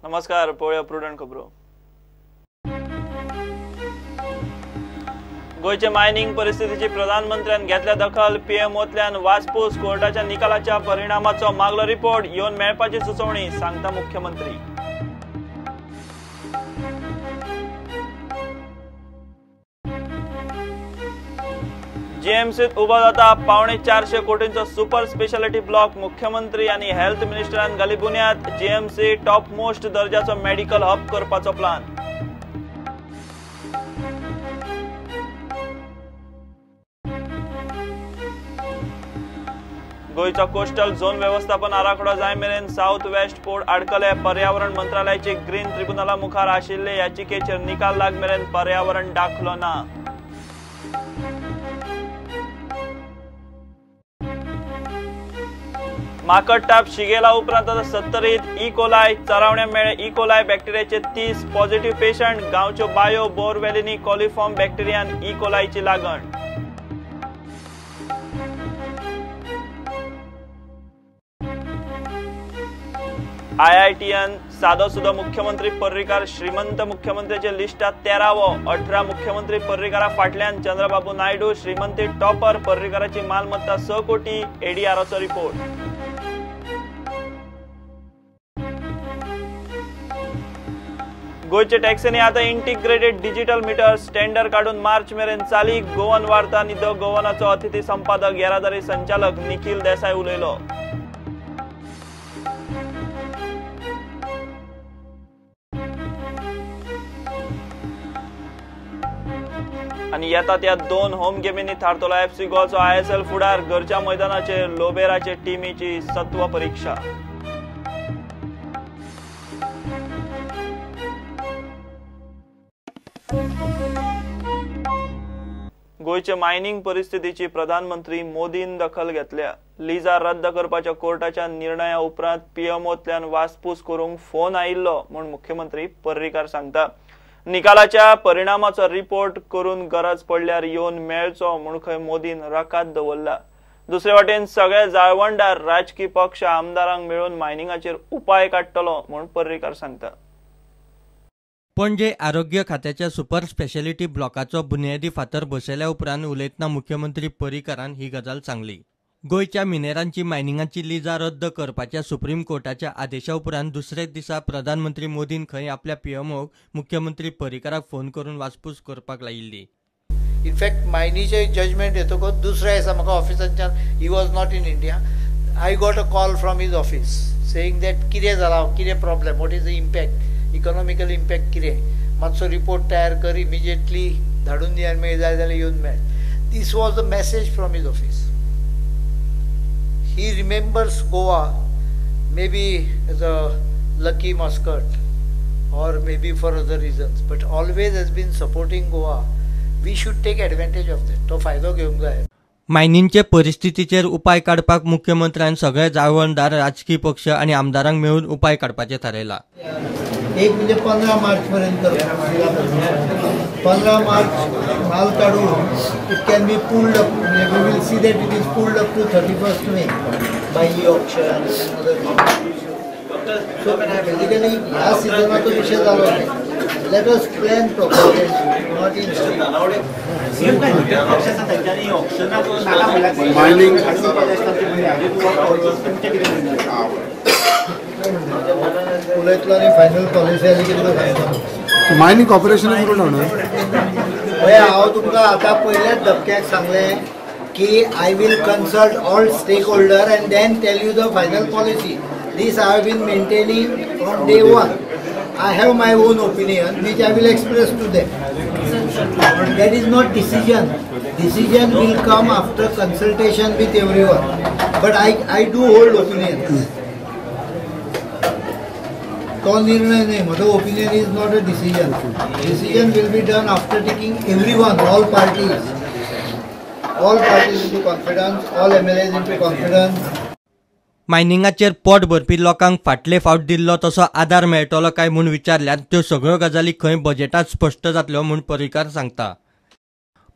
नमस्कार, पळोवया प्रुडंट खबरो. गोंयचे मायनिंग परिस्थितीची प्रधानमंत्र्यान घेतल्या दखल. पीएमओतल्यान वासपूस कोर्टाच्या निकालाच्या परिणामाचो मागलो रिपोर्ट. येवन मेळपाची सुचोवणी सांगता मुख्यमंत्री. जीएमसीत उबो जाता 375 कोटींचो सुपर स्पेशालिटी ब्लॉक. मुख्यमंत्री आनी हेल्थ मिनिस्टरान घाली बुन्याद. जीएमसी टॉप मोस्ट दर्जाचो मेडिकल हब करपाचो प्लान. गोंयचो कोस्टल झोन व्यवस्थापन आराखडो जाय मेरेन साउथ वेस्ट पोर्ट आडकले. पर्यावरण मंत्रालयाचे ग्रीन ट्रिब्युनला मुखार आशिल्ले याचिकेचेर निकाल लाग मेरेन पर्यावरण दाखलो ना. माकडटाप शिगेला उपरांत आतां 70 ई कोलाय चरावण्या मेळे. ई कोलाय बॅक्टेरियाचे 30 पॉझिटिव्ह पेशंट. गांवच्यो बायो बोरवेलींनी कॉलिफॉर्म बॅक्टेरियान ई कोलायची लागण. आयआयटीएन सादो सुदो मुख्यमंत्री पर्रीकार श्रीमंत मुख्यमंत्र्याच्या लिस्टात 13वो. 18 मुख्यमंत्री पर्रीकारा फाटल्यान चंद्रबाबू नायडू. श्रीमंती टॉपर पर्रीकाराची मालमत्ता 6 कोटी. एडीआराचो रिपोर्ट. गोंयचे टॅक्सींनी आतां इंटिग्रेटेड डिजिटल मिटर्स टेंडर काडून मार्च मेरेन चालीक. गोवन वार्ता आनी the गोवनाचो अतिथी संपादक येरादारी संचालक निखिल देसाय उलयलो. आनी येता त्या 2 होम गेमींनी थारतलो एफसी गोवाचो आयएसएल फुडार. घरच्या मैदानाचेर लोबेराचे टिमीची सत्व परिक्षा. गोंयचे मायनिंग परिस्थितीची प्रधानमंत्री मोदीन दखल घेतल्या. लिजा रद्द करपाच्या कोर्टाच्या निर्णया उपरांत पीएमओतल्यान वासपूस करूंक फोन आयिल्लो म्हूण मुख्यमंत्री पर्रीकार सांगता. निकालाच्या परिणामाचो रिपोर्ट करून गरज पडल्यार येवन मेळचो म्हूण खंय मोदीन रकाद दवरला. दुसरे वाटेन सगळे जाळवणदार राजकी पक्ष आमदारांक मेळून मायनिंगाचेर उपाय काडटलो म्हूण पर्रीकार सांगता. पणजे आरोग्य खात्याच्या सुपर स्पेशालिटी ब्लॉकाचो बुन्यादी फातर बसयल्या उपरांत उलयतना मुख्यमंत्री पर्रीकारान ही गजाल सांगली. गोंयच्या मिनेरांची मायनिंगाची लिजा रद्द करपाच्या सुप्रीम कोर्टाच्या आदेशा उपरांत दुसरेच दिसा प्रधानमंत्री मोदीन खंय आपल्या पीएमओक मुख्यमंत्री पर्रीकाराक फोन करून वासपूस करपाक लायिल्ली. इनफॅक्ट मायनीचे जजमेंट येतकच दुसऱ्या दिसा म्हाका ऑफिसांच्यान, he was not in India, I got a call from his office saying that कितें जालां, कितें problem, what is the impact, economical impact कितें, मातसो रिपोर्ट तयार कर, इमिजिएटली धाडून दी आनी मागीर जाय जाल्यार येवन मेळ. This was the message from his office. He remembers Goa maybe as a lucky mascot or maybe for other reasons, but always has been supporting Goa. We should take advantage of that. तो फायदो घेवंक जाय. मायनिंगचे परिस्थितीचेर उपाय काडपाक मुख्यमंत्र्यान सगळे जाळवणदार राजकी पक्ष आनी आमदारांक मेळून उपाय काडपाचें थारायलां. एक म्हणजे 15 मार्च पर्यंत, 15 मार्च माल काडून it can be pulled up, we will see that it is pulled up to 31 May by e auction. So basically ह्या सिजनाचो विशय जालो न्ही. Let us plan properly, not in mining. उलयतलो आनी फायनल पॉलिसी आली की तुका सांगता. मायनिंग कॉर्पोरेशन करून पळय, हांव तुमकां आतां पयल्याच धपक्याक सांगलें की I will consult all stake holder and then tell you the final policy. This I have been maintaining from day one. I have my own opinion which I will express to them. That is not decision. Decision will come after consultation with everyone. But I do hold opinion. तो निर्णय नाही, म्हजो opinion is not a decision. Decision will be done after taking everyone, all parties, all parties into confidence, all MLAs into confidence. मायनिंगाचेर पोट भरपी लोकांक फाटले फावट दिल्लो तसो आदार मेळटलो काय म्हूण विचारल्यार त्यो सगळ्यो गजाली खंय बजेटांत स्पश्ट जातल्यो म्हूण पर्रीकार सांगता.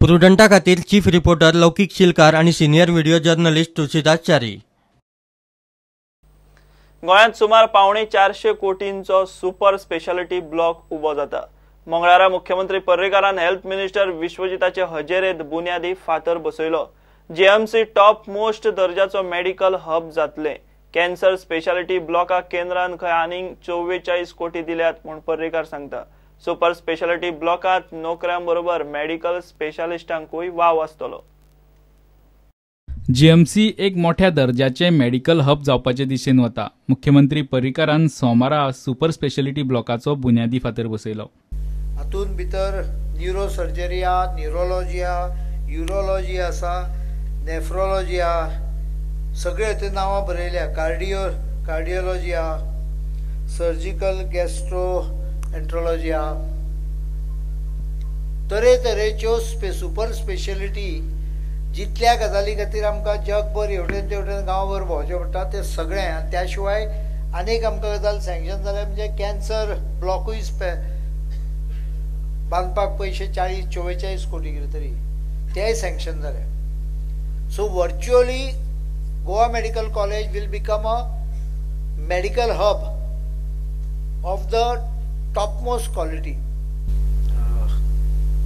प्रुडंटा खातीर चीफ रिपोर्टर लौकीक शिलकार आनी senior video journalist Tulsidas Chari. गोंयांत सुमार 375 कोटींचो सुपर स्पेशालिटी ब्लॉक उबो जाता. मंगळारा मुख्यमंत्री पर्रीकारान हेल्थ मिनिस्टर विश्वजिताचे हजेरेत बुन्यादी फातर बसयलो. जीएमसी टॉप मोस्ट दर्जाचो मेडिकल हब जातले. कॅन्सर स्पेशालिटी ब्लॉकाक केंद्रान खंय आनीक 44 कोटी दिल्यात म्हूण पर्रीकार सांगता. सुपर स्पेशालिटी ब्लॉकांत नोकऱ्यां बरोबर मेडिकल स्पेशालिस्टांकूय वाव आसतलो. जीएमसी एक मोठ्या दर्जाचे मेडिकल हब जावपाचे दिशेन वता. मुख्यमंत्री पर्रीकारान सोमारा सुपर स्पेशालिटी ब्लॉकाचो बुन्यादी फातर बसयलो. हातूंत भितर न्युरो सर्जरी आहा, न्युरोलॉजी आहा, युरोलॉजी आसा, नेफ्रोलॉजी आहा, सगळे ते नांवां बरयल्या. कार्डियोलॉजी आहा, सर्जिकल गॅस्ट्रो एंट्रोलॉजी आहा, तरेतरेच्यो सुपर स्पेशलिटी जितल्या गजाली खातीर आमकां जगभर हेवटेन तेवटेन गांवभर भोंवचें पडटा तें सगळें. आनी त्या शिवाय आनीक आमकां गजाल सँक्शन जाल्या म्हणजे कॅन्सर ब्लॉकूय बांदपाक पयशे 40-44 कोटी कितें तरी तेय सँक्शन जाले. So virtually Goa Medical College will become a medical hub of the topmost quality.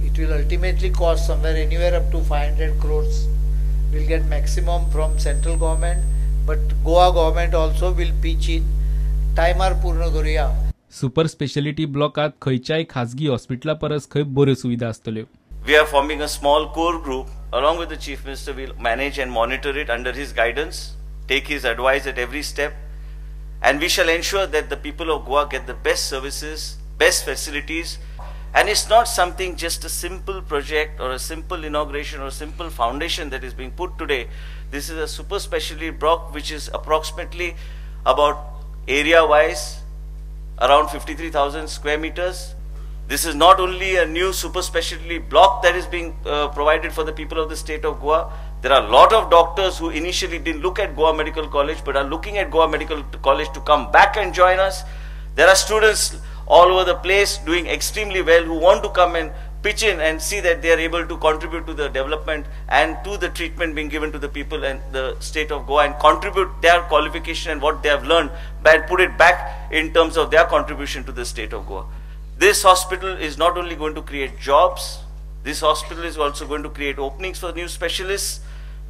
It will ultimately cost somewhere anywhere up to 500 crores. We'll get maximum from central government, but Goa government also will pitch in. टायमार पूर्ण करूया. Super speciality ब्लॉकात खंयच्याय खाजगी हॉस्पिटला परस खंय बऱ्यो सुविधा आसतल्यो. We are forming a small core group along with the Chief Minister. We'll manage and monitor it under his guidance, take his advice at every step, and we shall ensure that the people of Goa get the best services, best facilities. And it's not something just a simple project or a simple inauguration or a simple foundation that is being put today. This is a super specialty block which is approximately about area wise around 53,000 square meters. This is not only a new super specialty block that is being provided for the people of the state of Goa. There are a lot of doctors who initially didn't look at Goa Medical College but are looking at Goa Medical College to come back and join us. There are students all over the place doing extremely well who want to come and pitch in and see that they are able to contribute to the development and to the treatment being given to the people and the state of Goa and contribute their qualification and what they have learned and put it back in terms of their contribution to the state of Goa. This hospital is not only going to create jobs, this hospital is also going to create openings for new specialists.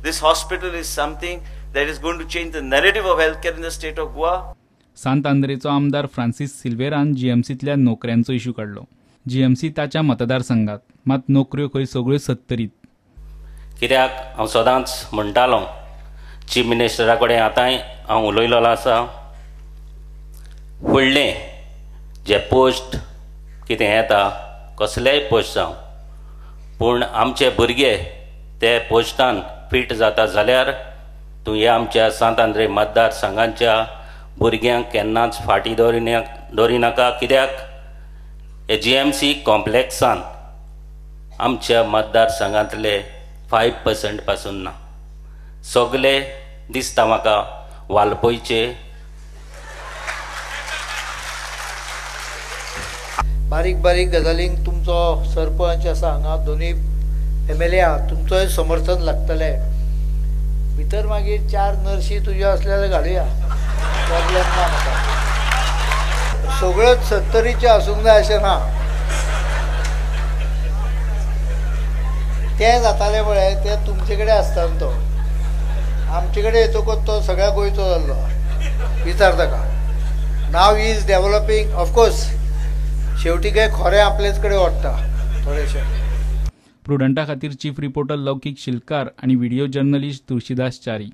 This hospital is something that is going to change the narrative of healthcare in the state of Goa. सांत आंद्रेचो आमदार Francis सिल्वेरान जीएमसींतल्या नोकऱ्यांचो issue काडलो. GMC ताच्या मतदारसंघात, मात नोकऱ्यो खंय सगळ्यो सत्तरीत. कित्याक हांव सदांच म्हणटालो चीफ मिनिस्टरा कडेन, आतांय हांव उलयलेलो आसा, फुडलें जे पोस्ट कितें येता कसलेय पोस्ट जावं, पूण आमचे भुरगे ते पोस्टान फिट जाता जाल्यार तूं ह्या आमच्या सांत आंद्रे मतदारसंघाच्या भुरग्यांक केन्नाच फाटीं दवरिनाका. कित्याक हे जीएमसी कॉम्प्लेक्सान आमच्या मतदारसंघांतले 5% पासून ना, सगळे दिसता म्हाका वालपयचे. बारीक बारीक गजालींक तुमचो सरपंच आसा हांगा, दोनूय MLA आहा, तुमचोय समर्थन लागतलें. भितर मागीर 4 नर्सी तुज्यो आसल्यार घालुया, प्रॉब्लेम ना म्हाका. सगळ्योच सत्तरीच्यो आसूंक जाय अशें ना. तें जातालें पळय तें तुमचे कडेन आसता न्हू, तो आमचे कडेन येतकूच तो सगळ्या गोंयचो जाल्लो. विचार ताका. Now he is developing of course. शेवटी काय खोरें आपलेच कडेन ओडटा थोडेशें. प्रुडंटा खातीर चीफ रिपोर्टर लौकीक शिलकार आनी व्हिडिओ जर्नलिस्ट तुळशीदास च्यारी.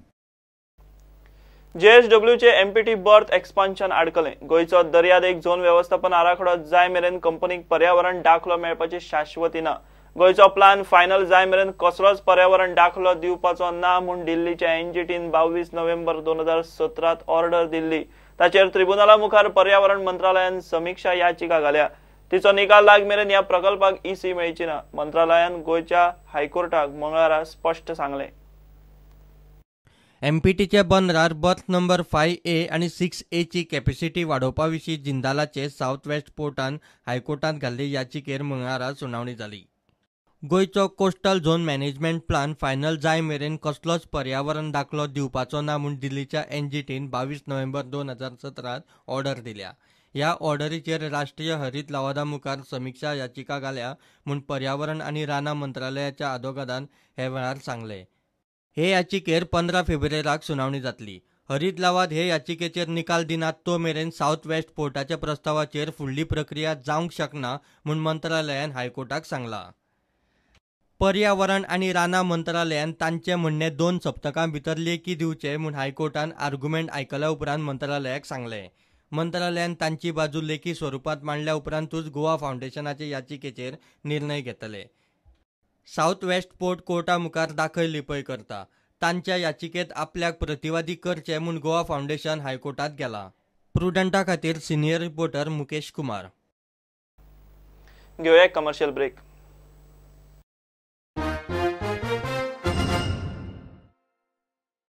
JSWचे MPT birth expansion आडकलें. गोंयचो दर्यादेग झोन वेवस्थापन आराखडो जाय मेरेन कंपनीक पर्यावरण दाखलो मेळपाची शाश्वती ना. गोंयचो प्लान फायनल जाय मेरेन कसलोच पर्यावरण दाखलो दिवपाचो ना म्हूण दिल्लीच्या NGTन 22 नोव्हेंबर 2017 ऑर्डर दिल्ली. ताचेर त्रिबुनाला मुखार पर्यावरण मंत्रालयान समिक्षा याचिका घाल्या. तिचो निकाल लाग मेरेन ह्या प्रकल्पाक EC मेळची ना. मंत्रालयान गोंयच्या हायकोर्टाक मंगळारा स्पश्ट सांगलें. एमपीटीच्या बंदरार बर्थ नंबर 5A आनी 6A ची कॅपॅसिटी वाडोवपा विशीं जिंदालाचे सावथ वेस्ट पोर्टान हायकोर्टांत घाल्ले याचिकेर मंगळारा सुनावणी जाली. गोंयचो coastal zone management plan final जाय मेरेन कसलोच पर्यावरण दाखलो दिवपाचो ना म्हूण दिल्लीच्या एनजीटीन 22 नोव्हेंबर 2017 ऑर्डर दिल्या. ह्या ऑर्डरीचेर राष्ट्रीय हरीत लवादा मुखार समिक्षा याचिका घाल्या म्हूण पर्यावरण आनी रानां मंत्रालयाच्या आदोगादान हे वेळार सांगलें. हे याचिकेर 15 फेब्रुवारीक सुनावणी जातली. हरीत लवाद हे याचिकेचेर निकाल दिनात तो मेरेन सावथ वेस्ट पोर्टाच्या प्रस्तावाचेर फुडली प्रक्रिया जावंक शकना म्हूण मंत्रालयान हायकोर्टाक सांगलां. पर्यावरण आनी रानां मंत्रालयान तांचें म्हणणें 2 सप्तकां भितर लेखी दिवचें म्हूण हायकोर्टान आर्ग्युमेंट आयकल्या उपरांत मंत्रालयाक सांगलें. मंत्रालयान तांची बाजू लेखी स्वरुपांत मांडल्या उपरांतूच गोवा फावंडेशनाचे याचिकेचेर निर्णय घेतले. सावथ वेस्ट पोर्ट कोर्टा मुखार दाखय लिपय करता. तांच्या याचिकेत आपल्याक प्रतिवादी करचे म्हूण गोवा फावंडेशन हायकोर्टांत गेला. प्रुडंटा खातीर सिनियर रिपोर्टर मुकेश कुमार. घेवया कमर्शियल ब्रेक.